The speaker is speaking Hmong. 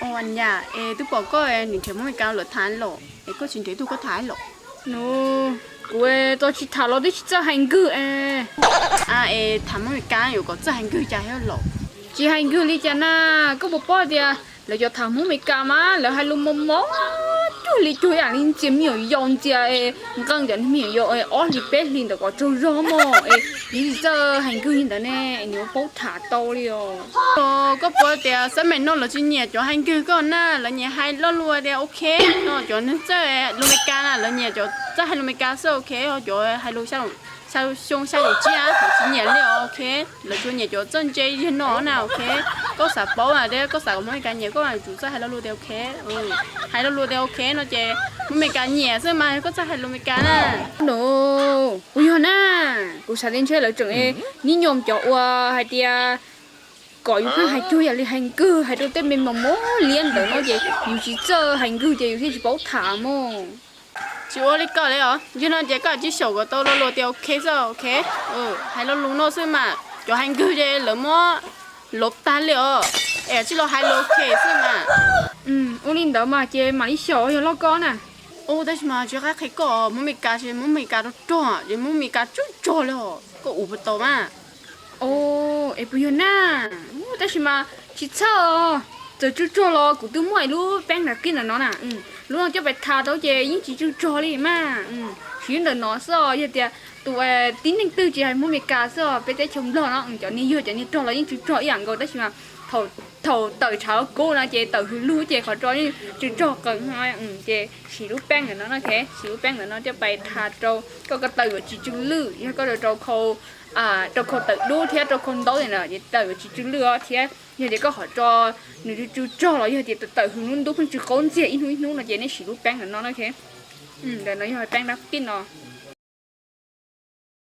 Ua nyab, es twb pom koj nrhiav Hmoob Meskas lawm tham los es koj tsis nrhiav tus koj tham los? Nws, kuv txawm tsis tham los twb tsis txawj hais nkwg es. Es tham Hmoob Meskas yuav kom txawj hais nkwg cas thiab los? Tsis hais nkwg li cas na, koj puas paub tias lawv cov tham Hmoob Meskas mas lawv hais lus mos mos cuag li cuag ib yam li ntxias me nyuam yaus ntxias es nqee cov me nyuam yaus es ob hlis peb hlis ntawd kom tsaug zog mog es nws tsis txawj hais nkwg li ntawd ne, nws yuav paub tham tau li os. Koj puas tias xab maim no lawv tsis nyiam cov hais nkwg koj na, lawv nyiam hais lo lus tias ok no, cov neeg txawj lus Meskas na lawv nyiam cov txawj hais lus Meskas xwb ok, cov hais lus xya xyoo xya yim tsiab lawv tsis nyiam li ok, lawv tsuas nyiam cov txawj ntse yig no na ok. Koj xav paub mas thiab koj xav kom Hmoob Meskas nyiam koj mas yuav tsum txawj hais lo lus tias ok, hais lo lus tias ok no ces Hmoob Meskas nyiam xwb mas koj txawj hais lus Meskas na. Nws, kuv yog na, kuv xav tias ntshe lawv tseem nib nyom cov uas hais tias kom yus pheej hais cuag yam li hais nkwg hais rau tej me mos mos liab ntawd no ces yus tsis txawj hais nkwg ces yus thiaj tsis paub tham mog. Tsis ua li koj li os, yog no ces koj tsis xyaum kom tau lo lus tias ok xwb ok. Hais lo lus no xwb mas cov hais nkwg ces lawv muab lov tag li os, es tsis los hais lus ok xwb mas. Ua li ntawd mas ces mam li xyaum, yog loj koj na. Tab sis mas tsis qab qhia koj, Hmoob Meskas ces Hmoob Meskas rog rog ces Hmoob Meskas tsawg tsawg li os, koj ua puas tau mas. Es puas yog na, tab sis mas tsis txhawj, txawm tsawg tsawg los kuv twb muaj ib lub peeb nram kij ntawm no na, lub no coj pais tha rau ces yeej tsis tsawg tsawg li mas. Tsis ntawm no xwb os, yog tias tus tib neeg twg tsis hais Hmoob Meskas xwb os, peb teb chaws Nplog no cov niag yog cov niag rog los yeej tsawg tsawg ib yam nkaus tab sis mas thaum tawm tshav kub no ces tawm hws lug ces qhov tso yeej tsawg tsawg qees, ces siv lub peeb ntawm no no, siv lub peeb ntawm no coj pais tha rau koj, koj taw yuav tsis tsw lwj, yog koj rau khau, rau khau tawm dub thiab rau khau ntaub na ces taw yuav tsis tsw lwj os, thiab yog tias koj qhov tso nws tsw tsw tsog los yog tias tawm hws lub ntub pheej tsw qaub ntxiag ib hnub ib hnub no ces nej siv lub peeb ntawm no no. Ntawm no yog peeb dab pij no.